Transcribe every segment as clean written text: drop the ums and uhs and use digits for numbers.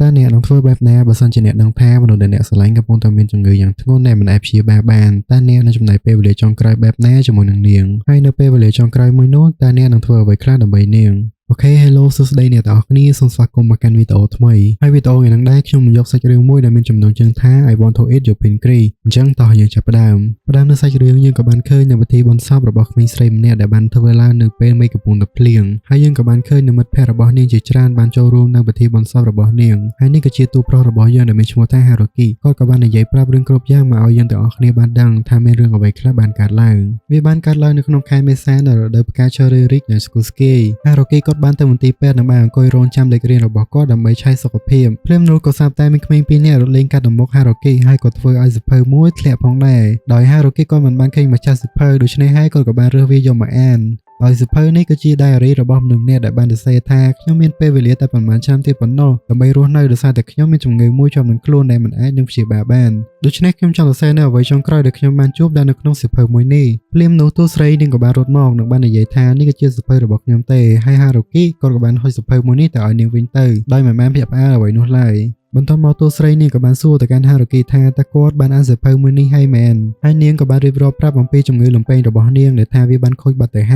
តើអ្នកនឹងធ្វើបែបណាបើសិនជាអ្នកដឹងថាមនុស្សដែលអ្នកស្រឡាញ់កំពុងតែមានជំងឺយ៉ាងធ្ងន់ដែលមិនអាចព្យាបាលបានតើអ្នកនឹងចំណាយពេលវេលាចុងក្រោយបែបណាជាមួយនឹងនាងហើយនៅពេលវេលាចុងក្រោយមួយនោះតើអ្នកនឹងធ្វើអ្វីខ្លះដើម្បីនាង? OK Hello សួស្តីអ្នកទាំងអស់គ្នាសូមស្វាគមន៍មកកាន់វីដេអូថ្មីហើយវីដេអូថ្ងៃនេះដែរខ្ញុំនឹងយកសាច់រឿងមួយដែលមានចំណងជើងថា I Want to Eat Your Pancreas។ អញ្ចឹងតោះយើងចាប់ផ្ដើមផ្ដើមនៅសាច់រឿងយើងក៏បានឃើញនៅពិធីបុណ្យសពរបស់ក្មេងស្រីម្នាក់ដែលបានធ្វើឡើងនៅពេលមេឃកំពុងតែភ្លៀងហើយយើងក៏បានឃើញនៅមិត្តភ័ក្តិរបស់នាងជាច្រើនបានចូលរួមនៅពិធីបុណ្យសពរបស់នាងហើយនេះក៏ជាតួប្រុសរបស់យើងដែលមានឈ្មោះថា Haruki គាត់ក៏បាននិយាយប្រាប់រឿងគ្រប់យ៉ាងមកឲ្យយើងទាំងអស់គ្នាបានដឹងថាមានរឿងអ្វីខ្លះបានកើតឡើងវាបានកើតឡើងនៅក្នុងខែមេសានៅរដូវផ្កាឈើរីកយ៉ាងស្គូស្គាយ Haruki គាត់បានទៅមន្ទីរពេទ្យនិងបានអង្គុយរងចាំលេខរៀងរបស់គាត់ដើម្បីឆែកសុខភាពភ្លាមនោះក៏ស្រាប់តែមានក្មេងពីរនាក់រត់លេងកាត់ទៅមុខ Haruki ហើយក៏ធ្វើឲ្យសៀវភៅមួយធ្លាក់ផងដែរដោយ Haruki គាត់មិនបានឃើញម្ចាស់សៀវភៅដូច្នេះហើយគាត់ក៏បានរើសវាយកមកអានដោយសៀវភៅនេះគឺជា diary របស់មនុស្សម្នាក់ដែលបានសរសេរថាខ្ញុំមានពេលវេលាតែប៉ុន្មានឆ្នាំទៀតប៉ុណ្ណោះដើម្បីរស់នៅដោយសារតែខ្ញុំមានជំងឺមួយជាប់នឹងខ្លួនដែលមិនអាចនឹងព្យាបាលបានដូច្នេះខ្ញុំចង់សរសេរនៅអ្វីចុងក្រោយដែលខ្ញុំបានជួបដែលនៅក្នុងសៀវភៅមួយនេះភ្លាមនោះតួស្រីនាងក៏បានរត់មកនិងបាននិយាយថានេះគឺជាសៀវភៅរបស់ខ្ញុំទេហើយ Haruki គាត់ក៏បានហុចសៀវភៅមួយនេះទៅឲ្យនាងវិញទៅដោយមិនបានភ្ញាក់ផ្អើលអ្វីនោះឡើយបន្ទាប់មកតួស្រីនេះក៏បានសួរទៅកាន់ Haruki ថាតើគាត់បានអានសៀវភៅមួយនេះហើយមែនហើយនាងក៏បានរៀបរាប់ប្រាប់អំពីជំងឺលំពែងរបស់នាងដែលថាវាបានខូចបាត់ទៅហើ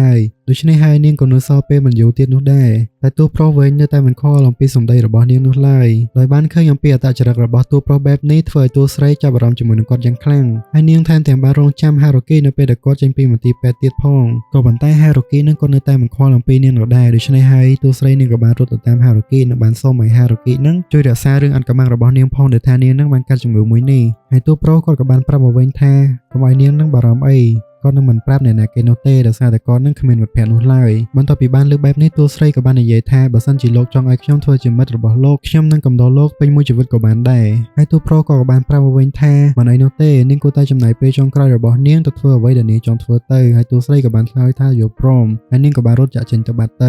យដូច្នេះហើយនាងក៏នៅសល់ពេលមិនយូរទៀតនោះដែរតែតួប្រុសវិញនៅតែមិនខ្វល់អំពីសម្ដីរបស់នាងនោះឡើយដោយបានឃើញអំពីអត្តចរិតរបស់តួប្រុសបែបនេះធ្វើឲ្យតួស្រីចាប់អារម្មណ៍ជាមួយនឹងគាត់យ៉ាងខ្លាំងហើយនាងថែមទាំងបានរងចាំ Haruki នៅពេលដែលគាត់ចេញពីមន្ទីរពេទ្យទៀតផងក៏ប៉ុន្តែ Haruki នឹងក៏នៅតែមិនខ្វល់អំពីនាងនោះដែរដូច្នេះហើយតួស្រីនាងក៏បានរត់ទៅតាម Haruki និងបានសុំឲ្យ Haruki នឹងជួយរក្សារឿងអាថ៌កំបាំងរបស់នាងផងដែលថានាងនឹងបានកាត់ជំងឺមួយនេះហើយតួប្រុសគាត់ក៏បានប្រាប់មកវិញថាកុំឲ្យនាងនឹងបារម្ភអីគាត់នឹងមិនប្រាប់អ្នកណាគេនោះទេដោយសារតែគាត់នឹងគ្មានមិត្តភក្តិនោះឡើយបន្ទាប់ពីបានលើកបែបនេះតួស្រីក៏បាននិយាយថាបើសិនជាលោកចង់ឲ្យខ្ញុំធ្វើជាមិត្តរបស់លោកខ្ញុំនឹងកំដរលោកពេញមួយជីវិតក៏បានដែរហើយតួប្រុសក៏បានប្រាប់មកវិញថាមិនអីនោះទេនាងគួរតែចំណាយពេលចុងក្រោយរបស់នាងទៅធ្វើអ្វីដែលនាងចង់ធ្វើទៅហើយតួស្រីក៏បានឆ្លើយថាយល់ព្រមហើយនាងក៏បានរត់ចាក់ចេញទៅបាត់ទ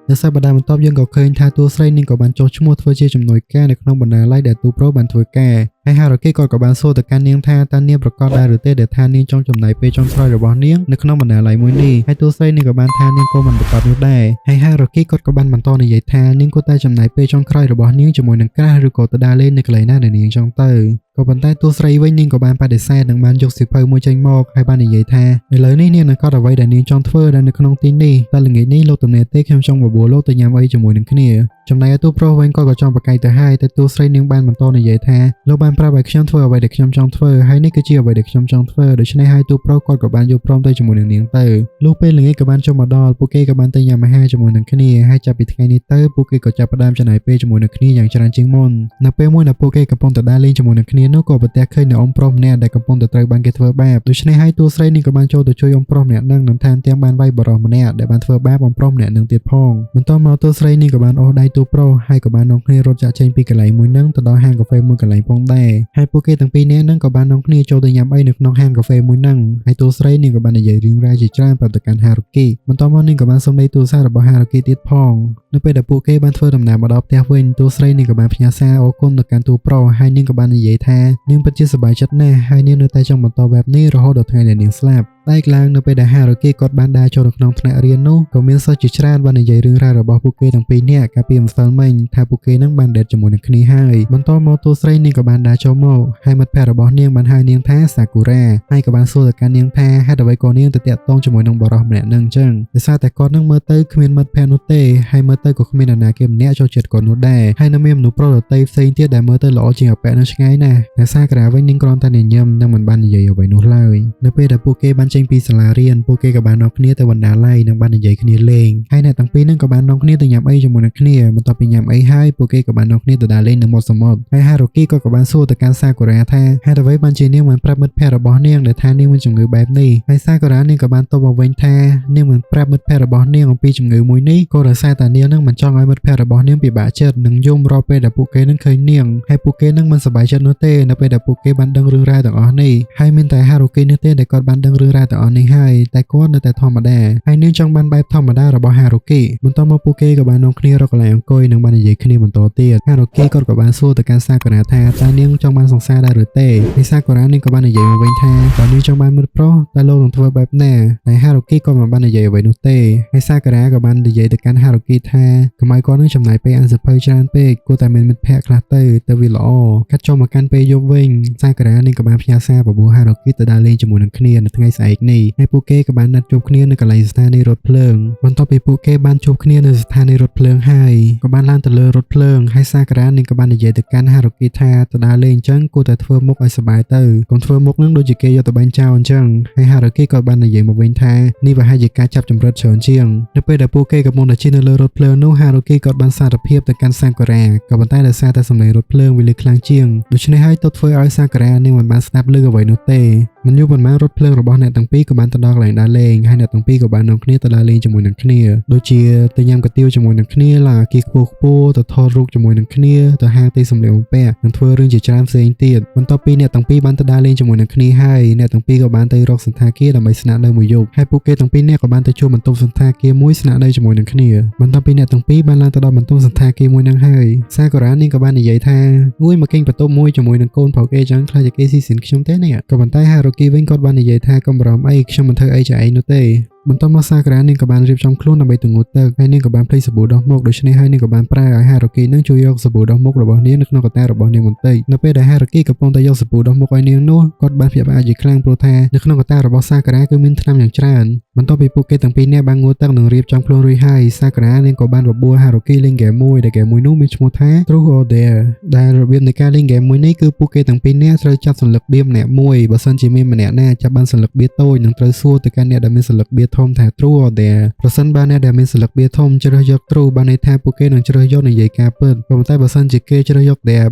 ៅនៅសប្តាហ៍បន្ទាប់យើងក៏ឃើញថាតួស្រីនាងក៏បានចុះឈ្មោះធ្វើជាជំនួយការនៅក្នុងបណ្ណាល័យដែលតួប្រុសបានធ្វើការហើយ Haruki គាត់ក៏បានសួរទៅកាន់នាងថាតើនាងប្រកាសដែរឬទេដែលថានាងចង់ចំណាយពេលចុងក្រោយរបស់នាងនៅក្នុងបណ្ណាល័យមួយនេះហើយតួស្រីនាងក៏បានថានាងក៏មិនប្រកាសនោះដែរហើយ Haruki គាត់ក៏បានបន្តនិយាយថានាងគួរតែចំណាយពេលចុងក្រោយរបស់នាងជាមួយនឹង crush ឬក៏ទៅដើរលេងនៅកន្លែងណាដែលនាងចង់ទៅក៏ប៉ុន្តែតួស្រីវិញនាងក៏បានបដិសេធនិងបានយកសៀវភៅមួយចេញមកហើយបាននិយាយថាឥឡូវនេះនាងនឹងកត់អ្វីដែលនាងចង់ធ្វើដែលនៅក្នុងទីនេះតែល្ងាចនេះលោកទំនេរទេខ្ញុំចង់បបួលលោកទៅញ៉ាំអីជាមួយនឹងគ្នាចំណែកឯតួប្រុសវិញគាត់ក៏ចង់ប្រកែកទៅហើយតែតួស្រីនាងបានបន្តនិយាយថាលោកបានប្រាប់ឲ្យខ្ញុំធ្វើអ្វីដែលខ្ញុំចង់ធ្វើហើយនេះគឺជាអ្វីដែលខ្ញុំចង់ធ្វើដូច្នេះហើយតួប្រុសគាត់ក៏បានយល់ព្រមទៅជាមួយនឹងនាងទៅលុះពេលល្ងាចក៏បានចូលមកដល់ពួកគេក៏បានទៅញ៉ាំអាហារជាមួយនឹងគ្នាហើយចាប់ពីថ្ងៃនេះទៅពួកគេក៏ចាប់ផ្ដើមចំណាយពេលជាមួយនឹងគ្នាយ៉ាងច្រើនជាងមុននៅពេលមួយដែលពួកគេកំពុងតែដើរលេងជាមួយនឹងគ្នានោះក៏ប្រទះឃើញនៅអ៊ំប្រុសម្នាក់ដែលកំពុងតែត្រូវបានគេធ្វើបាបដូច្នេះហើយតួស្រីនេះក៏បានចូលទៅជួយអ៊ំប្រុសម្នាក់នឹងនិងថែមទាំងបានវាយបុរសម្នាក់ដែលបានធ្វើបាបអ៊ំប្រុសម្នាក់នឹងទៀតផងបន្ទាប់មកតួស្រីនេះក៏បានអូសដៃតួប្រុសហើយក៏បាននាំគ្នារត់ចាក់ចេញពីកន្លែងមួយនឹងទៅដល់ហាងកាហ្វេមួយកន្លែងផងដែរហើយពួកគេទាំងពីរនាក់នឹងក៏បាននាំគ្នាចូលទៅញ៉ាំអីនៅក្នុងហាងកាហ្វេមួយនឹងហើយតួស្រីនេះក៏បាននិយាយរឿងរ៉ាវជាច្រើនប្រាប់ទៅកាន់ Haruki បន្ទាប់មកនាងក៏បានសុំលេខទូរស័ព្ទរបស់ Haruki ទៀតផងនៅពេលដែលពួកគេបានធ្វើដំណើរមកដល់ផ្ទះវិញតួស្រីនេះក៏បានផ្ញើសារអរគុណទៅកាន់តួប្រុសហើយនាងក៏បាននិយាយថានាងពិតជាសប្បាយចិត្តណាស់ហើយនាងនៅតែចង់បន្តបែបនេះរហូតដល់ថ្ងៃដែលនាងស្លាប់តែឡើងនៅពេលដែល Haruki គាត់បានដើរចូលទៅក្នុងថ្នាក់រៀននោះក៏មានសិស្សជាច្រើនបាននិយាយរឿងរ៉ាវរបស់ពួកគេទាំងពីរនាក់កាលពីម្សិលមិញថាពួកគេនឹងបាន date ជាមួយនឹងគ្នាហើយបន្តមកតួស្រីនាងក៏បានដើរចូលមកហើយមិត្តភក្តិរបស់នាងបានហៅនាងថាសាគូរ៉ាហើយក៏បានសួរទៅកាន់នាងថាហេតុអ្វីក៏នាងទៅតាក់ទងជាមួយនឹងបុរសម្នាក់នឹងអញ្ចឹងដោយសារតែគាត់នឹងមើលទៅគ្មានមិត្តភក្តិនោះទេហើយមើលទៅក៏គ្មាននរណាគេម្នាក់ចូលចិត្តគាត់នោះដែរហើយនៅមានមនុស្សប្រុសដទៃផ្សេងទៀតដែលមើលទៅល្អជាងអាប៉ែនឹងឆ្ងាយណាស់តែសាគូរ៉ាវិញនាងគ្រាន់តែញញឹមនិងមិនបាននិយាយអ្វីនោះឡើយនៅពេលដែលពួកគេបានចេញពីសាលារៀនពួកគេក៏បាននាំគ្នាទៅបណ្ណាល័យនិងបាននិយាយគ្នាលេងហើយអ្នកទាំងពីរនឹងក៏បាននាំគ្នាទៅញ៉ាំអីជាមួយនឹងគ្នាបន្ទាប់ពីញ៉ាំអីហើយពួកគេក៏បាននាំគ្នាទៅដើរលេងនៅមាត់សមុទ្រហើយ Haruki ក៏បានសួរទៅកាន់សាគូរ៉ាថាហេតុអ្វីបានជានាងមិនប្រាប់មិត្តភក្តិរបស់នាងដែលថានាងមានជំងឺបែបនេះហើយសាគូរ៉ានាងក៏បានតបមកវិញថានាងមិនប្រាប់មិត្តភក្តិរបស់នាងអំពីជំងឺមួយនេះក៏ដោយសារតែនាងនឹងមិនចង់ឲ្យមិត្តភក្តិរបស់នាងពិបាកចិត្តនិងយំរាល់ពេលដែលពួកគេនឹងឃើញនាងហើយពួកគេនឹងមិនសប្បាយចិត្តនោះទេនៅពេលដែលពួកគេបានដឹងរឿងរ៉ាវទាំងអស់នេះហើយមានតែ Haruki នេះទេដែលគាត់បានដឹងរឿងរ៉ាវ ការទាំងអស់នេះហើយតែគាត់នៅតែធម្មតាហើយនាងចង់បានបែបធម្មតារបស់ហារុគីបន្ទាប់មកពួកគេក៏បាននាំគ្នារកកន្លែងអង្គុយនិងបាននិយាយគ្នាបន្តទៀតហារុគីគាត់ក៏បានសួរទៅកាន់សាកូរ៉ាថាតើនាងចង់បានសង្សារដែរឬទេហើយសាកូរ៉ានាងក៏បាននិយាយមកវិញថាបើនាងចង់បានមិត្តប្រុសតើលោកនឹងធ្វើបែបណាតែហារុគីក៏មិនបាននិយាយអ្វីនោះទេហើយសាកូរ៉ាក៏បាននិយាយទៅកាន់ហារុគីថាកុំឲ្យគាត់នឹងចំណាយពេលអានសៀវភៅច្រើនពេកគួរតែមានមិត្តភ័ក្តិខ្លះទៅទៅវាល្អកាត់ចូលមកកាន់ពេលយប់វិញសាកូរ៉ានាងក៏បានផ្ញើសារបបួលហារុគីទៅដើរលេងជាមួយនឹងគ្នានៅថ្ងៃស្អែកនេះហើយពួកគេក៏បានណាត់ជួបគ្នានៅកន្លែងស្ថានីយ៍រថភ្លើងបន្ទាប់ពីពួកគេបានជួបគ្នានៅស្ថានីយ៍រថភ្លើងហើយក៏បានឡើងទៅលើរថភ្លើងហើយសាកូរ៉ានាងក៏បាននិយាយទៅកាន់ហារុគីថាទៅដើរលេងអញ្ចឹងគួរតែធ្វើមុខឲ្យសប្បាយទៅកុំធ្វើមុខនឹងដូចជាគេយកទៅបាញ់ចោលអញ្ចឹងហើយហារុគីក៏បាននិយាយមកវិញថានេះប្រហែលជាការចាប់ចម្រិតច្រើនជាងនៅពេលដែលពួកគេកំពុងតែជិះនៅលើរថភ្លើងនោះហារុគីក៏បានសារភាពទៅកាន់សាកូរ៉ាក៏ប៉ុន្តែដោយសារតែសំឡេងរថភ្លើងវាលឺខ្លាំងជាងដូច្នេះហើយទើបធ្វើឲ្យសាកូរ៉ានាងមិនបានស្ដាប់ឮអ្វីនោះទេមិនយូរប៉ុន្មានរថភ្លើងរបស់អ្នកទាំងពីរក៏បានទៅដល់កន្លែងដើរលេងហើយអ្នកទាំងពីរក៏បាននាំគ្នាទៅដើរលេងជាមួយនឹងគ្នាដូចជាទៅញ៉ាំកាទៀវជាមួយនឹងគ្នាឡើងអាគារខ្ពស់ខ្ពស់ទៅថតរូបជាមួយនឹងគ្នាទៅហាងទិញសម្លៀកបំពាក់និងធ្វើរឿងជាច្រើនផ្សេងទៀតបន្ទាប់ពីអ្នកទាំងពីរបានទៅដើរលេងជាមួយនឹងគ្នាហើយអ្នកទាំងពីរក៏បានទៅរកសណ្ឋាគារដើម្បីស្នាក់នៅមួយយប់ហើយពួកគេទាំងពីរនាក់ក៏បានទៅជួលបន្ទប់សណ្ឋាគារមួយស្នាក់នៅជាមួយនឹងគ្នាបន្ទាប់ពីអ្នកទាំងពីរបានឡើងទៅដល់បន្ទប់សណ្ឋាគារមួយនឹងហើយសាកូរ៉ានាងក៏បាននិយាយថាអូយមកគេងបន្ទប់មួយជាមួយនឹងកូនប្រុសគេចឹងខ្លាចតែគេស៊ីស៊ីនខ្ញុំទេនេះក៏ប៉ុន្តែហារុគីវិញគាត់បាននិយាយថាកុំបារម្ភអីខ្ញុំមិនធ្វើអីចែឯងនោះទេបន្ទាប់មកសាក្រានាងក៏បានរៀបចំខ្លួនដើម្បីទៅងូតទឹកហើយនាងក៏បានភ្លេចសាប៊ូដោះមុខដូច្នេះហើយនាងក៏បានប្រើឲ្យហារុគីនឹងជួយយកសាប៊ូដោះមុខរបស់នាងនៅក្នុងកតារបស់នាងបន្តិចនៅពេលដែលហារុគីកំពុងតែយកសាប៊ូដោះមុខឲ្យនាងនោះគាត់បានភ្ញាក់ផ្អើលជាខ្លាំងព្រោះថានៅក្នុងកតារបស់សាក្រាគឺមានថ្នាំយ៉ាងច្រើនបន្ទាប់ពីពួកគេទាំងពីរនាក់បានងូតទឹកនិងរៀបចំខ្លួនរួចហើយសាក្រានាងក៏បានបបួលហារុគីលេងហ្គេមមួយដែលហ្គេមមួយនោះមានឈ្មោះថា Truth or Dare ដែលរបៀបនៃការលេងហ្គេមមួយនេះគឺពួកគេទាំងពីរនាក់ត្រូវចាប់សន្លឹកបៀម្នាក់មួយបើសិនជាមានម្នាក់ណាចាប់បានសន្លឹកបៀតូចនឹងត្រូវសួរទៅកាន់អ្នកដែលមានសន្លឹកបៀធំថា True or Dare ប្រសិនបើអ្នកដែលមានសន្លឹកបៀធំជ្រើសយក True បានន័យថាពួកគេនឹងជ្រើសយកនិយាយការពិតប៉ុន្តែបើសិនជាគេជ្រើសយក Dare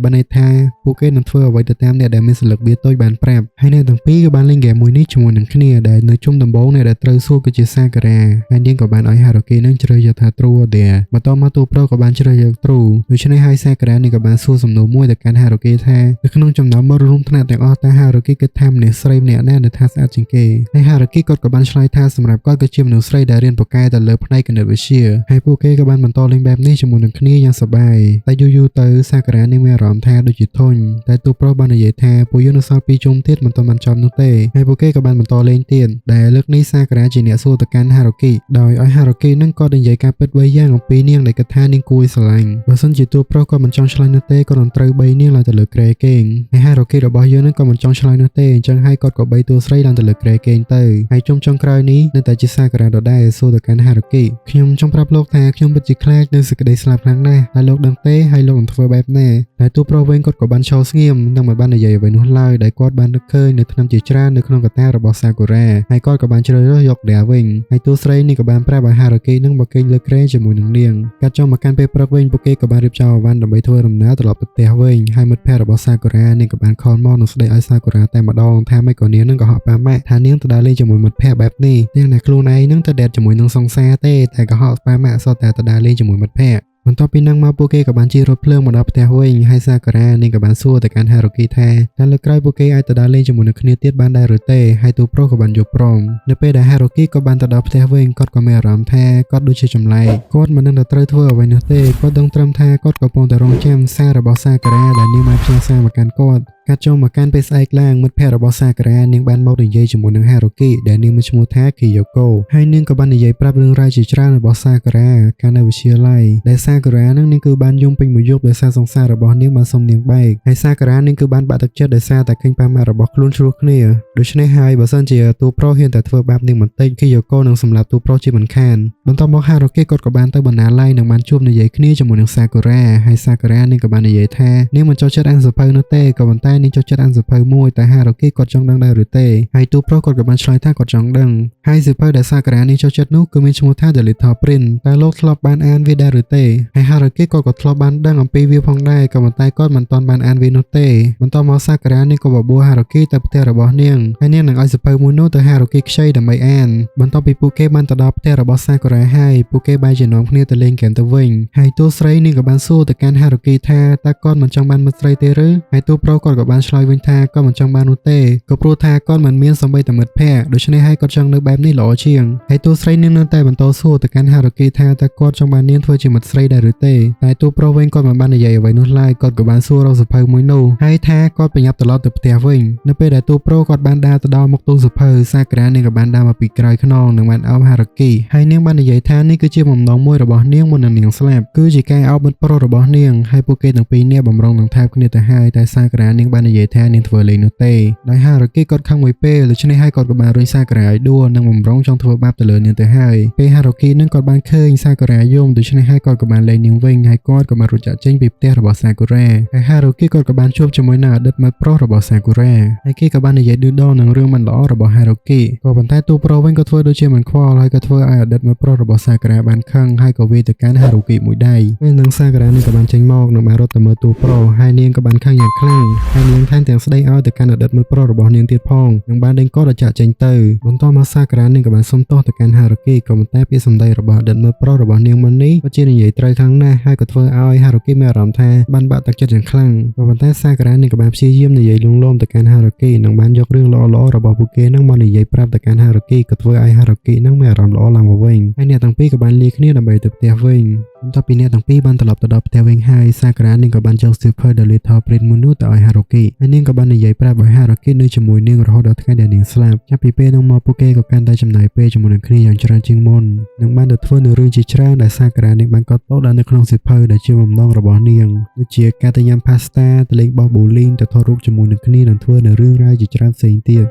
បានន័យថាពួកគេនឹងធ្វើអ្វីទៅតាមអ្នកដែលមានសន្លឹកបៀតូចបានប្រាប់ហើយអ្នកទាំងពីរក៏បានលេងហ្គេមមួយនេះជាមួយនឹងគ្នាដែលនៅជុំដំបូងអ្នកដែលត្រូវសួរគឺជាសាការ៉ាហើយនាងក៏បានឲ្យហារុគីនឹងជ្រើសយកថា True or Dare បន្ទាប់មកតួប្រុសក៏បានជ្រើសយក True ដូច្នេះហើយសាការ៉ានេះក៏បានសួរសំណួរមួយទៅកាន់ហារុគីថានៅក្នុងចំណោមមិត្តរួមថ្នាក់ទាំងអស់តើហារុគីគិតថាមនុស្សស្រីម្នាក់ណាដែលថាស្អាតជាងគេហើយហារុគីគាត់ក៏បានឆ្លើយថាសម្រាប់គាត់គឺជាមនុស្សស្រីដែលរៀនពូកែទៅលើផ្នែកគណិតវិទ្យាហើយពួកគេក៏បានបន្តលេងបែបនេះជាមួយនឹងគ្នាយ៉ាងសប្បាយតែយូរយូរទៅសាការ៉ានេះមានអារម្មណ៍ថាដូចជាធុញតែតួប្រុសបាននិយាយថាពួកយើងនៅសល់ពីរជុំទៀតមិនទាន់បានចប់នោះទេហើយពួកគេក៏បានបន្តលេងទៀតដែលលើកនេះសាការ៉ាជាអ្នកសួរទៅកាន់ហារុគីដោយឲ្យហារុគីនឹងគាត់និយាយការពិតបីយ៉ាងអំពីនាងដែលគិតថានាងគួរឲ្យស្រឡាញ់បើសិនជាតួប្រុសគាត់មិនចង់ឆ្លើយនោះទេគាត់នឹងត្រូវបីនាងឡើងទៅលើគ្រែគេងហើយហារុគីរបស់យើងនឹងក៏មិនចង់ឆ្លើយនោះទេអញ្ចឹងហើយគាត់ក៏បីតួស្រីឡើងទៅលើគ្រែគេងទៅហើយជុំចុងក្រោយនេះនៅតែជាសាការ៉ាដដែលសួរទៅកាន់ហារុគីខ្ញុំចង់ប្រាប់លោកថាខ្ញុំពិតជាខ្លាចនៅសេចក្តីស្លាប់ខ្លាំងណាស់ហើយលោកដឹងទេហើយលោកនឹងធ្វើបែបណាតែតួប្រុសវិញគាត់ក៏បានឈរស្ងៀមនិងមិនបាននិយាយអ្វីនោះឡើយដែលគាត់បាននឹកឃើញនៅថ្នាំជាច្រើននៅក្នុងកតារបស់សាកូរ៉ាហើយគាត់ក៏បានជ្រើសរើសយក Dare វិញហើយតួស្រីនេះក៏បានប្រាប់ឲ្យហារុគីនឹងមកគេងលើគ្រែជាមួយនឹងនាងកាត់ចុះមកកាន់ពេលព្រឹកវិញពួកគេក៏បានរៀបចំអីវ៉ាន់ដើម្បីធ្វើដំណើរត្រឡប់ទៅផ្ទះវិញហើយមិត្តភ័ក្តិរបស់សាកូរ៉ានាងក៏បាន call មកនិងស្ដីឲ្យសាកូរ៉ាតែម្ដងថាមិនក៏នាងនឹងក៏ហក់ប៉ាម៉ាក់ថានាងទៅដើរលេងជាមួយមិត្តភ័ក្តិបែបនេះទាំងតែខ្លួនឯងនឹងទៅ date ជាមួយនឹងសង្សារទេតែក៏ហក់ប៉ាម៉ាក់សុទ្ធតែទៅដើរលេងជាមួយមិត្តភ័ក្តិបន្ទាប់ពីនឹងមកពួកគេក៏បានជិះរថភ្លើងមកដល់ផ្ទះវិញហើយសាការ៉ានាងក៏បានសួរទៅកាន់ហារុគីថាតើលើកក្រោយពួកគេអាចទៅដើរលេងជាមួយនឹងគ្នាទៀតបានដែរឬទេហើយតួប្រុសក៏បានយល់ព្រមនៅពេលដែលហារុគីក៏បានទៅដល់ផ្ទះវិញគាត់ក៏មានអារម្មណ៍ថាគាត់ដូចជាចម្លែកគាត់មិនដឹងថាត្រូវធ្វើអ្វីនោះទេគាត់ដឹងត្រឹមថាគាត់កំពុងតែរងចាំសាររបស់សាការ៉ាដែលនាងបានផ្ញើសារមកកាន់គាត់កាត់ចូលមកកាន់ពេលស្អែកឡើងមិត្តភ័ក្តិរបស់សាការ៉ានាងបានមកនិយាយជាមួយនឹងហារុគីដែលនាងមានឈ្មោះថាគីយ៉ូកូហើយនាងក៏បាននិយាយប្រាប់រឿងរ៉ាវជាច្រើនរបស់សាការ៉ាកាលនៅវិទ្យាល័យដែលសាការ៉ានឹងនាងគឺបានយំពេញមួយយប់ដោយសារសង្សាររបស់នាងបានសុំនាងបែកហើយសាការ៉ានាងគឺបានបាក់ទឹកចិត្តដោយសារតែឃើញប៉ាម៉ាក់របស់ខ្លួនឆ្លោះគ្នាដូច្នេះហើយបើសិនជាតួប្រុសហ៊ានតែធ្វើបាបនាងបន្តិចគីយ៉ូកូនឹងសម្លាប់តួប្រុសជាមិនខានបន្ទាប់មកហារុគីគាត់ក៏បានទៅបណ្ណាល័យនិងបានជួបនិយាយគ្នាជាមួយនឹងសាកូរ៉ាហើយសាការ៉ានាងក៏បាននិយាយថានាងមិនចូលចិត្តអានសៀវភៅនោះទេក៏ប៉ុន្តែនាងចូលចិត្តអានសៀវភៅមួយតែហារុគីគាត់ចង់ដឹងដែរឬទេហើយតួប្រុសគាត់ក៏បានឆ្លើយថាគាត់ចង់ដឹងហើយសៀវភៅដែលសាការ៉ានាងចូលចិត្តនោះគឺមានឈ្មោះថា The Little Prince តើលោកធ្លាប់បានអានវាដែរឬទេហើយហារុគីគាត់ក៏ធ្លាប់បានដឹងអំពីវាផងដែរក៏ប៉ុន្តែគាត់មិនទាន់បានអានវានោះទេបន្ទាប់មកសាការ៉ានាងក៏បបួលហារុគីទៅផ្ទះរបស់នាងហើយនាងនឹងឲ្យសៀវភៅមួយនោះទៅហារុគីខ្ចីដើម្បីអានបន្ទាប់ពីពួកគេបានទៅដល់ផ្ទះរបស់សាការ៉ាហើយពួកគេបែរជានាំគ្នាទៅលេងហ្គេមទៅវិញហើយតួស្រីនាងក៏បានសួរទៅកាន់ហារុគីថាតើគាត់មិនចង់បានមិត្តស្រីទេឬហើយតួប្រុសគាត់ក៏ ក៏បានឆ្លើយវិញថាគាត់មិនចង់បាននោះទេក៏ព្រោះថាគាត់មិនមានសូម្បីតែមិត្តភក្តិដូច្នេះហើយគាត់ចង់នៅបែបនេះល្អជាងហើយតួស្រីនាងនៅតែបន្តសួរទៅកាន់ហារុគីថាតើគាត់ចង់បាននាងធ្វើជាមិត្តស្រីដែរឬទេតែតួប្រុសវិញគាត់មិនបាននិយាយអ្វីនោះឡើយគាត់ក៏បានសួររកសភៅមួយនោះហើយថាគាត់ប្រញាប់ត្រឡប់ទៅផ្ទះវិញនៅពេលដែលតួប្រុសគាត់បានដើរទៅដល់មុខទូសភៅសាក្រានាងក៏បានដើរមកពីក្រោយខ្នងនិងបានអោបហារុគីហើយនាងបាននិយាយថានេះគឺជាបំណងមួយរបស់នាងមុននឹងនាងស្លាប់គឺជាការអោបមិត្តប្រុសរបស់នាងហើយពួកគេទាំងពីរនាក់បំរុងនឹងថែបគ្នាទៅហើយតែសាក្រានាងបាននិយាយថានាងធ្វើលេងនោះទេដោយហារុគីគាត់ខឹងមួយពេលដូច្នេះហើយគាត់ក៏បានរុញសាក្រាឲ្យដួលនិងបំរុងចង់ធ្វើបាបទៅលើនាងទៅហើយពេលហារុគីនឹងគាត់បានឃើញសាក្រាយំដូច្នេះហើយគាត់ក៏បានលែងនាងវិញហើយគាត់ក៏បានរត់ចាកចេញពីផ្ទះរបស់សាគូរ៉ាហើយហារុគីគាត់ក៏បានជួបជាមួយនឹងអតីតមិត្តប្រុសរបស់សាគូរ៉ាហើយគេក៏បាននិយាយឌឺដងនឹងរឿងមិនល្អរបស់ហារុគីក៏ប៉ុន្តែតួប្រុសវិញក៏ធ្វើដូចជាមិនខ្វល់ហើយក៏ធ្វើឲ្យអតីតមិត្តប្រុសរបស់សាក្រាបានខឹងហើយក៏វាយទៅកាន់ហារុគីមួយដៃពេលនឹងសាក្រានេះក៏បានចេញមកនិងបានរត់ទៅមើលតួប្រុសហើយនាងក៏បានខឹងយ៉ាងខ្លាំងហើយនាងថែមទាំងស្ដីឲ្យទៅកាន់អតីតមិត្តប្រុសរបស់នាងទៀតផងនិងបានដេញគាត់ឲ្យចាក់ចេញទៅបន្តមកសាក្រានាងក៏បានសុំទោសទៅកាន់ហារុគីក៏ប៉ុន្តែពាក្យសម្ដីរបស់អតីតមិត្តប្រុសរបស់នាងមុននេះក៏ជានិយាយត្រូវខ្លាំងណាស់ហើយក៏ធ្វើឲ្យហារុគីមានអារម្មណ៍ថាបានបាក់ទឹកចិត្តយ៉ាងខ្លាំងក៏ប៉ុន្តែសាក្រានាងក៏បានព្យាយាមនិយាយលួងលោមទៅកាន់ហារុគីនិងបានយករឿងល្អៗរបស់ពួកគេនឹងមកនិយាយប្រាប់ទៅកាន់ហារុគីក៏ធ្វើឲ្យហារុគីនឹងមានអារម្មណ៍ល្អឡើងមកវិញហើយអ្នកទាំងពីរក៏បានលាគ្នាដើម្បីទៅផ្ទះវិញបន្ទាប់ពីអ្នកទាំងពីរបានត្រឡប់ទៅដល់ផ្ទះវិញហើយសាក្រានាងក៏បានយកសៀវភៅ The Little Prince មួយនោះទៅឲ្យហារុគីហើយនាងក៏បាននិយាយប្រាប់ឲ្យហារុគីនៅជាមួយនាងរហូតដល់ថ្ងៃដែលនាងស្លាប់ចាប់ពីពេលនោះមកពួកគេក៏កាន់តែចំណាយពេលជាមួយនឹងគ្នាយ៉ាងច្រើនជាងមុននិងបានទៅធ្វើនៅរឿងជាច្រើនដែលសាក្រានាងបានកត់ទុកដាក់នៅក្នុងសៀវភៅដែលជាបំណងរបស់នាងដូចជាការទៅញ៉ាំផាស្តាទៅលេងបោះប៊ូលីងទៅថតរូបជាមួយនឹងគ្នានិងធ្វើនៅរឿងរ៉ាវជាច្រើនផ្សេងទៀត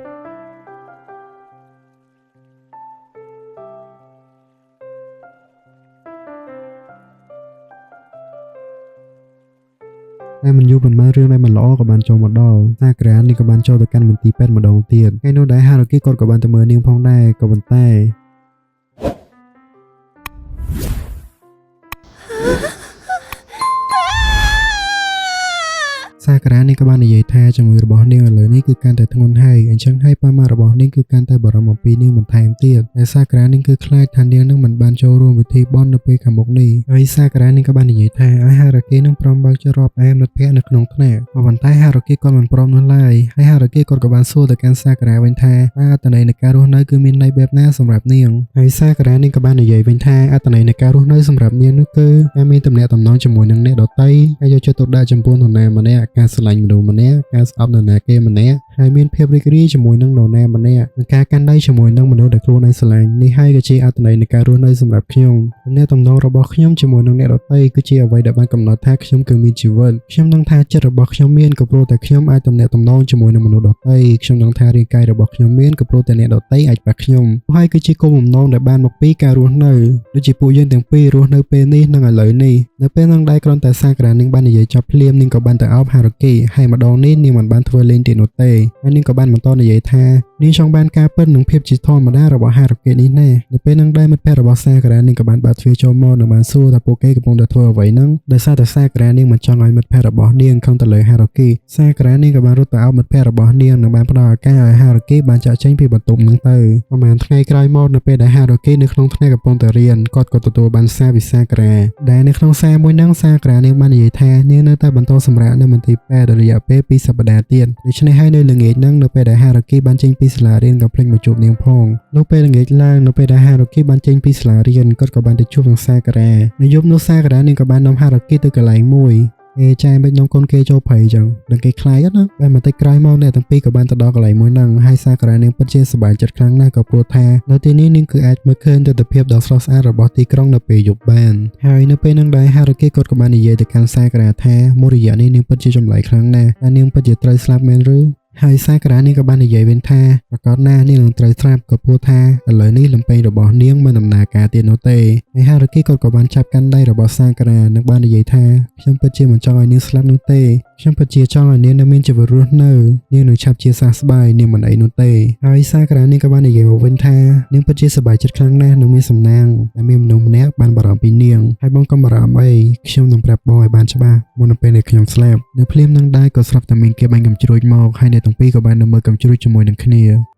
តែមិនយូរប៉ុន្មានរឿងដែលមិនល្អក៏បានចូលមកដល់សាក្រានេះក៏បានចូលទៅកាន់មន្ទីរពេទ្យម្ដងទៀតថ្ងៃនោះដែរហារុគីគាត់ក៏បានទៅមើលនាងផងដែរក៏ប៉ុន្តែសាក្រានេះក៏បាននិយាយថាជំងឺរបស់នាងឥឡូវនេះគឺកាន់តែធ្ងន់ហើយអញ្ចឹងហើយប៉ាម៉ាក់របស់នាងគឺកាន់តែបារម្ភអំពីនាងបន្ថែមទៀតតែសាក្រានេះគឺខ្លាចថានាងនឹងមិនបានចូលរួមពិធីបុណ្យនៅពេលខាងមុខនេះហើយសាក្រានេះក៏បាននិយាយថាឲ្យហារុគីនឹងព្រមបើកចិត្តរាប់អែមមិត្តភក្តិនៅក្នុងថ្នាក់ក៏ប៉ុន្តែហារុគីគាត់មិនព្រមនោះឡើយហើយហារុគីគាត់ក៏បានសួរទៅកាន់សាក្រាវិញថាតើអត្ថន័យនៃការរស់នៅគឺមានន័យបែបណាសម្រាប់នាងហើយសាក្រានេះក៏បាននិយាយវិញថាអត្ថន័យនៃការរស់នៅសម្រាប់នាងនោះគឺការមានទំនាក់ទំនងជាមួយនឹងអ្នកដទៃហើយយកចិត្តទុកដាក់ចំពោះនរណាម្នាក់ការស្រឡាញ់មនុស្សម្នាក់ការស្អប់នរណាគេម្នាក់ហើយមានភាពរីករាយជាមួយនឹងនរណាម្នាក់និងការកាន់ដៃជាមួយនឹងមនុស្សដែលខ្លួនឯងស្រឡាញ់នេះហើយក៏ជាអត្ថន័យនៃការរស់នៅសម្រាប់ខ្ញុំទំនាក់ទំនងរបស់ខ្ញុំជាមួយនឹងអ្នកដទៃគឺជាអ្វីដែលបានកំណត់ថាខ្ញុំគឺមានជីវិតខ្ញុំនឹងថាចិត្តរបស់ខ្ញុំមានក៏ព្រោះតែខ្ញុំអាចទំនាក់ទំនងជាមួយនឹងមនុស្សដទៃខ្ញុំនឹងថារាងកាយរបស់ខ្ញុំមានក៏ព្រោះតែអ្នកដទៃអាចប៉ះខ្ញុំហើយគឺជាគោលបំណងដែលបានមកពីការរស់នៅដូចជាពួកយើងទាំងពីររស់នៅពេលនេះនិងឥឡូវនេះនៅពេលនឹងដែរគ្រាន់តែសាក្រានាងបាននិយាយចប់ភ្លាមនាងក៏បានទៅអោបហារុគីហើយម្ដងនេះនាងមិនបានធ្វើលេងទៀតនោះទេហើយនាងក៏បានបន្តនិយាយថានាងចង់បានការពិតនិងភាពជាធម្មតារបស់ហារុគីនេះណែនៅពេលនឹងដែរមិត្តភក្តិរបស់សាក្រានាងក៏បានបើកទ្វារចូលមកនិងបានសួរថាពួកគេកំពុងតែធ្វើអ្វីហ្នឹងដោយសារតែសាក្រានាងមិនចង់ឲ្យមិត្តភក្តិរបស់នាងខឹងទៅលើហារុគីសាក្រានាងក៏បានរត់ទៅអោបមិត្តភក្តិរបស់នាងនិងបានផ្ដល់ឱកាសឲ្យហារុគីបានចាកចេញពីបន្ទប់ហ្នឹងទៅប្រហែលថ្ងៃក្រោយមកនៅពេលដែលហារុគីនៅក្នុងថ្នាក់កំពុងតែរៀនគាត់ក៏ទទួលបានសារពីសាក្រាដែលនៅក្នុងសារមួយហ្នឹងសាក្រានាងបាននិយាយថានាងនៅតែបន្តសម្រាកនៅមន្ទីរពេទ្យរយៈពេល2សប្តាហ៍ទៀតដូច្នេះហើយនៅល្ងាចហ្នឹងនៅពេលដែលហារុគីបានចេញពីសាលារៀនក៏ភ្លេចមកជួបនាងផងនៅពេលល្ងាចឡើងនៅពេលដែលហារុគីបានចេញពីសាលារៀនគាត់ក៏បានទៅជួបនឹងសាក្រានៅយប់នោះសាក្រានាងក៏បាននាំហារុគីទៅកន្លែងមួយអេចែមិននាំកូនគេចូលព្រៃចឹងដឹងគេខ្លាចណាបែរបន្តិចក្រោយមកអ្នកទាំងពីរក៏បានទៅដល់កន្លែងមួយហ្នឹងហើយសាក្រានាងពិតជាសប្បាយចិត្តខ្លាំងណាស់ក៏ព្រោះថានៅទីនេះនាងគឺអាចមើលឃើញទិដ្ឋភាពដ៏ស្រស់ស្អាតរបស់ទីក្រុងនៅពេលយប់បានហើយនៅពេលហ្នឹងដែរហារុគីគាត់ក៏បាននិយាយទៅកាន់សាក្រាថាមួយរយៈនេះនាងពិតជាចម្លែកខ្លាំងណាស់តែនាងពិតជាត្រូវស្លាប់មែនឬហើយសាក្រានាងក៏បាននិយាយវិញថាប្រកាសណាស់នាងនឹងត្រូវស្លាប់ក៏ព្រោះថាឥឡូវនេះលំពេងរបស់នាងមិនដំណើរការទៀតនោះទេហើយហារុគីគាត់ក៏បានចាប់កាន់ដៃរបស់សាក្រានិងបាននិយាយថាខ្ញុំពិតជាមិនចង់ឲ្យនាងស្លាប់នោះទេខ្ញុំពិតជាចង់ឲ្យនាងនៅមានជីវិតរស់នៅនាងនឹងឆាប់ជាសះស្បើយនាងមិនអីនោះទេហើយសាក្រានាងក៏បាននិយាយមកវិញថានាងពិតជាសប្បាយចិត្តខ្លាំងណាស់និងមានសំណាងដែលមានមនុស្សម្នាក់បានបារម្ភពីនាងហើយបងកុំបារម្ភអីខ្ញុំនឹងប្រាប់បងឲ្យបានច្បាស់មុននឹងពេលដែលខ្ញុំស្លាប់នៅភ្លាមនឹងដែរក៏ស្រាប់តែមានគេបាញ់កាំជ្រួចមកហើយអ្នកទាំងពីរក៏បាននៅមើលកាំជ្រួចជាមួយនឹងគ្នា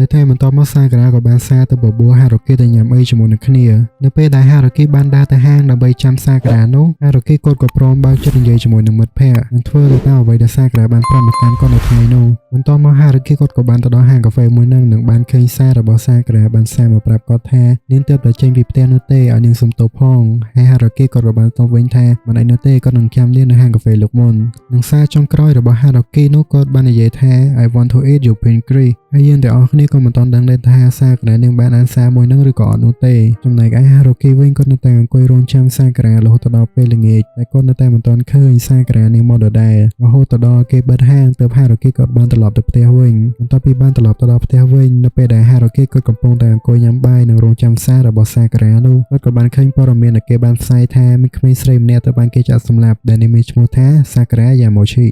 នៅថ្ងៃបន្ទាប់មកសាការាក៏បានសារទៅបបួលហារុគីទៅញ៉ាំអីជាមួយនឹងគ្នានៅពេលដែលហារុគីបានដើរទៅហាងដើម្បីចាំសាការានោះហារុគីគាត់ក៏ព្រមបើកចិត្តនិយាយជាមួយនឹងមិត្តភ័ក្តិនិងធ្វើទៅតាមអ្វីដែលសាការាបានប្រាប់មកកាន់គាត់នៅថ្ងៃនោះបន្ទាប់មកហារុគីគាត់ក៏បានទៅដល់ហាងកាហ្វេមួយនឹងនិងបានឃើញសាររបស់សាការាបានសារមកប្រាប់គាត់ថានាងទើបតែចេញពីផ្ទះនោះទេឲ្យនាងសុំទោសផងហើយហារុគីគាត់ក៏បានតបវិញថាមិនអីនោះទេគាត់នឹងចាំនាងនៅហាងកាហ្វេលោកមុននិងសារចុងក្រោយរបស់ហារុគីនោះគាត់បាននិយាយថា "I want to eat your pancreas" ហើយយើងទាំងអស់គ្នាក៏មិនទាន់ដឹងដែរថាសាការានាងបានអានសារមួយហ្នឹងឬក៏អត់នោះទេចំណែកឯហារុគីវិញគាត់នៅតែអង្គុយរងចាំសាការារហូតដល់ពេលល្ងាចតែគាត់នៅតែមិនទាន់ឃើញសាការានាងមកដដែលរហូតដល់គេបិទហាងទើបហារុគីគាត់បានត្រឡប់ទៅផ្ទះវិញបន្ទាប់ពីបានត្រឡប់ទៅដល់ផ្ទះវិញនៅពេលដែលហារុគីគាត់កំពុងតែអង្គុយញ៉ាំបាយនិងរងចាំសាររបស់សាការានោះគាត់ក៏បានឃើញព័ត៌មានដែលគេបានផ្សាយថាមានក្មេងស្រីម្នាក់ត្រូវបានគេចាក់សម្លាប់ដែលនាងមានឈ្មោះថាសាការាយ៉ាម៉ូឈី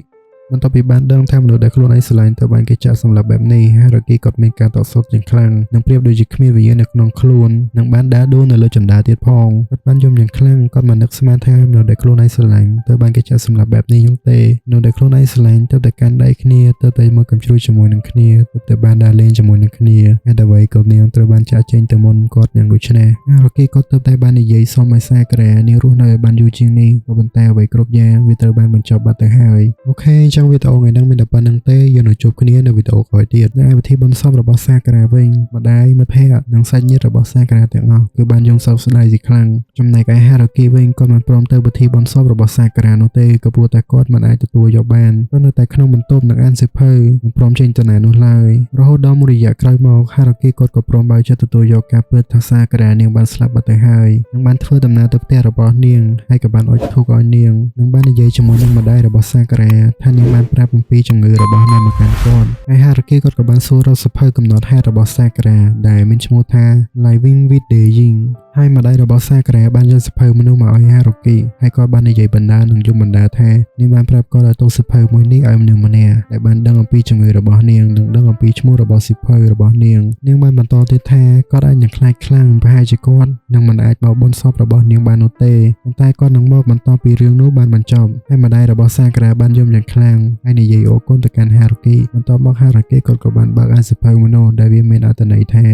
បន្ទាប់ពីបានដឹងថាមនុស្សដែលខ្លួនឯងស្រឡាញ់ត្រូវបានគេចាក់សម្លាប់បែបនេះហារុគីគាត់មានការតស៊ូយ៉ាងខ្លាំងនិងប្រៀបដូចជាគ្មានវិញ្ញាណនៅក្នុងខ្លួននិងបានដើរដួលនៅលើជណ្ដើរទៀតផងគាត់បានយំយ៉ាងខ្លាំងគាត់មិននឹកស្មានថាមនុស្សដែលខ្លួនឯងស្រឡាញ់ត្រូវបានគេចាក់សម្លាប់បែបនេះនោះទេមនុស្សដែលខ្លួនឯងស្រឡាញ់ទៅតែកាន់ដៃគ្នាទៅតែមកកំជ្រួចជាមួយនឹងគ្នាទៅតែបានដើរលេងជាមួយនឹងគ្នាហេតុអ្វីក៏នាងត្រូវបានចាក់ចេញទៅមុនគាត់យ៉ាងដូចនេះហារុគីគាត់ទៅតែបាននិយាយសុំឲ្យសាការានាងរស់នៅឲ្យបានយូរជាងនេះក៏ប៉ុន្តែអ្វីគ្រប់យ៉ាងវាត្រូវបានបញ្ចប់បាត់ទៅហើយ OK អញ្ចឹងវីដេអូថ្ងៃនេះមានតែប៉ុណ្្នឹងទេយើងនឹងជួបគ្នានៅវីដេអូក្រោយទៀតនៅឯពិធីបុណ្យសពរបស់សាការាវិញម្ដាយមិត្តភ័ក្តិនិងសាច់ញាតិរបស់សាការាទាំងអស់គឺបានយំសោកស្ដាយជាខ្លាំងចំណែកឯហារុគីវិញក៏មិនព្រមទៅពិធីបុណ្យសពរបស់សាការានោះទេក៏ព្រោះតែគាត់មិនអាចទទួលយកបានគាត់នៅតែក្នុងបន្ទប់និងអានសៀវភៅមិនព្រមចេញទៅណានោះឡើយរហូតដល់មួយរយៈក្រោយមកហារុគីគាត់ក៏ព្រមបើកចិត្តទទួលយកការពិតថាសាការានាងបានស្លាប់បាត់ទៅហើយនិងបានធ្វើដំណើរទៅផ្ទះរបស់នាងហើយក៏បានអុជធូបឲ្យនាងនិងបាននិយាយជាមួយនឹងម្ដាយរបស់សាការាថានាងបានប្រាប់អំពីជំងឺរបស់នាងមកកាន់គាត់ហើយហារុគីគាត់ក៏បានសួររកសៀវភៅកំណត់ហេតុរបស់សាការាដែលមានឈ្មោះថា Living with Dying ហើយម្ដាយរបស់សាការាបានយកសៀវភៅមនុស្សមកឲ្យហារុគីហើយគាត់បាននិយាយបណ្ដានិងយំបណ្ដាថានាងបានប្រាប់គាត់ឲ្យទុកសៀវភៅមួយនេះឲ្យមនុស្សម្នាក់ដែលបានដឹងអំពីជំងឺរបស់នាងនិងដឹងអំពីឈ្មោះរបស់សៀវភៅរបស់នាងនាងបានបន្តទៀតថាគាត់អាចនឹងខ្លាចខ្លាំងប្រហែលជាគាត់នឹងមិនអាចមកបុណ្យសពរបស់នាងបាននោះទេប៉ុន្តែគាត់នឹងមកបន្តពីរឿងនោះបានបញ្ចប់ហើយម្ដាយរបស់សាការាបានយំយ៉ាងខ្លាំងហើយនិយាយអរគុណទៅកាន់ហារុគីបន្ទាប់មកហារុគីគាត់ក៏បានបើកអានសៀវភៅមនុស្សដែលវាមានអត្ថន័យថា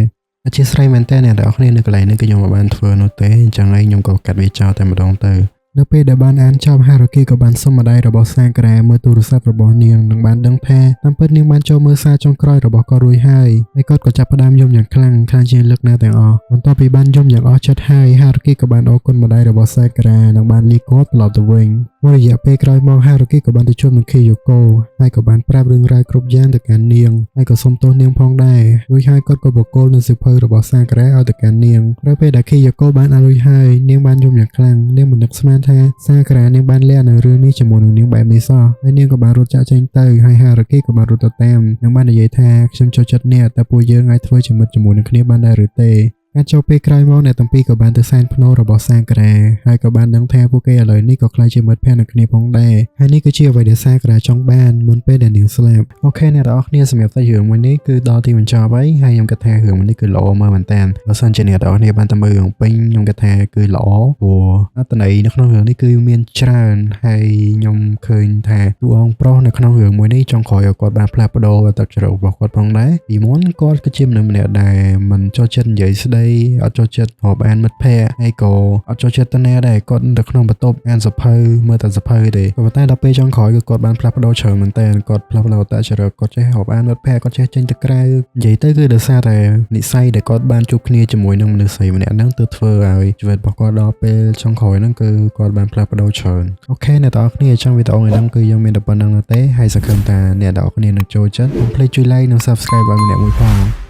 អធ្យាស្រ័យមែនតើអ្នកទាំងអស់គ្នានៅកន្លែងនេះគឺខ្ញុំមិនបានធ្វើនោះទេអញ្ចឹងឯងខ្ញុំក៏កាត់វាចោលតែម្ដងទៅនៅពេលដែលបានអានចប់ហារុគីក៏បានសុំម្ដាយរបស់សាការាមើលទូរស័ព្ទរបស់នាងនិងបានដឹងថាតាមពិតនាងបានចូលមើលសារចុងក្រោយរបស់គាត់រួចហើយហើយគាត់ក៏ចាប់ផ្ដើមយំយ៉ាងខ្លាំងខ្លាំងជាងលើកណាទាំងអស់បន្ទាប់ពីបានយំយ៉ាងអស់ចិត្តហើយហារុគីក៏បានអរគុណម្ដាយរបស់សាការានិងបានលាគាត់ត្រឡប់ទៅវិញមួយរយៈពេលក្រោយមកហារុគីក៏បានទៅជួបនឹងខេយូកូហើយក៏បានប្រាប់រឿងរ៉ាវគ្រប់យ៉ាងទៅកាន់នាងហើយក៏សុំទោសនាងផងដែររួចហើយគាត់ក៏បកគលនៅសៀវភៅរបស់សាការាឲ្យទៅកាន់នាងក្រោយពេលដែលខេយូកូបានអានរួចហើយនាងបានយំយ៉ាងខ្លាំងនាងមិននឹកស្មានថាសាការានាងបានលាក់នៅរឿងនេះជាមួយនឹងនាងបែបនេះសោះហើយនាងក៏បានរត់ចាក់ចេញទៅហើយហារុគីក៏បានរត់ទៅតាមនិងបាននិយាយថាខ្ញុំចូលចិត្តអ្នកតែពួកយើងអាចធ្វើជាមិត្តជាមួយនឹងគ្នាបានដែរឬទេការចូលពេលក្រោយមកអ្នកទាំងពីរក៏បានទៅសែនភ្នោរបស់សាការាហើយក៏បានដឹងថាពួកគេឥឡូវនេះក៏ក្លាយជាមិត្តភក្តិនឹងគ្នាផងដែរហើយនេះគឺជាអ្វីដែលសាការាចង់បានមុនពេលដែលនាងស្លាប់OK អ្នកទាំងអស់គ្នាសម្រាប់តែរឿងមួយនេះគឺដល់ទីបញ្ចប់ហើយហើយខ្ញុំគិតថារឿងមួយនេះគឺល្អមើលមែនតើបើសិនជាអ្នកទាំងអស់គ្នាបានទៅមើលរឿងពេញខ្ញុំគិតថាគឺល្អព្រោះអត្ថន័យនៅក្នុងរឿងនេះគឺមានច្រើនហើយខ្ញុំឃើញថាតួអង្គប្រុសនៅក្នុងរឿងមួយនេះចុងក្រោយគាត់បានផ្លាស់ប្ដូរអត្តចរិតរបស់គាត់ផងដែរពីមុនគាត់គឺជាមនុស្សម្នាក់ដែលមិនចូលចិត្តនិយាយស្ដីអត់ចូលចិត្តរាប់អានមិត្តភ័ក្តិហើយក៏អត់ចូលចិត្តទៅណាដែរគាត់នៅក្នុងបន្ទប់អានសៀវភៅមើលតែសៀវភៅទេក៏ប៉ុន្តែដល់ពេលចុងក្រោយគឺគាត់បានផ្លាស់ប្ដូរច្រើនមែនតើគាត់ផ្លាស់ប្ដូរអត្តចរិតគាត់ចេះរាប់អានមិត្តភ័ក្តិគាត់ចេះចេញទៅក្រៅនិយាយទៅគឺដោយសារតែនិស័យដែលគាត់បានជួបគ្នាជាមួយនឹងមនុស្សស្រីម្នាក់ហ្នឹងទើបធ្វើឲ្យជីវិតរបស់គាត់ដល់ពេលចុងក្រោយហ្នឹងគឺគាត់បានផ្លាស់ប្ដូរច្រើន OK អ្នកទាំងអស់គ្នាចង់វីដេអូថ្ងៃហ្នឹងគឺយើងមានតែប៉ុណ្្នឹងទេហើយសង្ឃឹមថាអ្នកទាំងអស់គ្នានឹងចូលចិត្តកុំភ្លេចជួយ like និង subscribe ឲ្យម្នាក់មួយផង។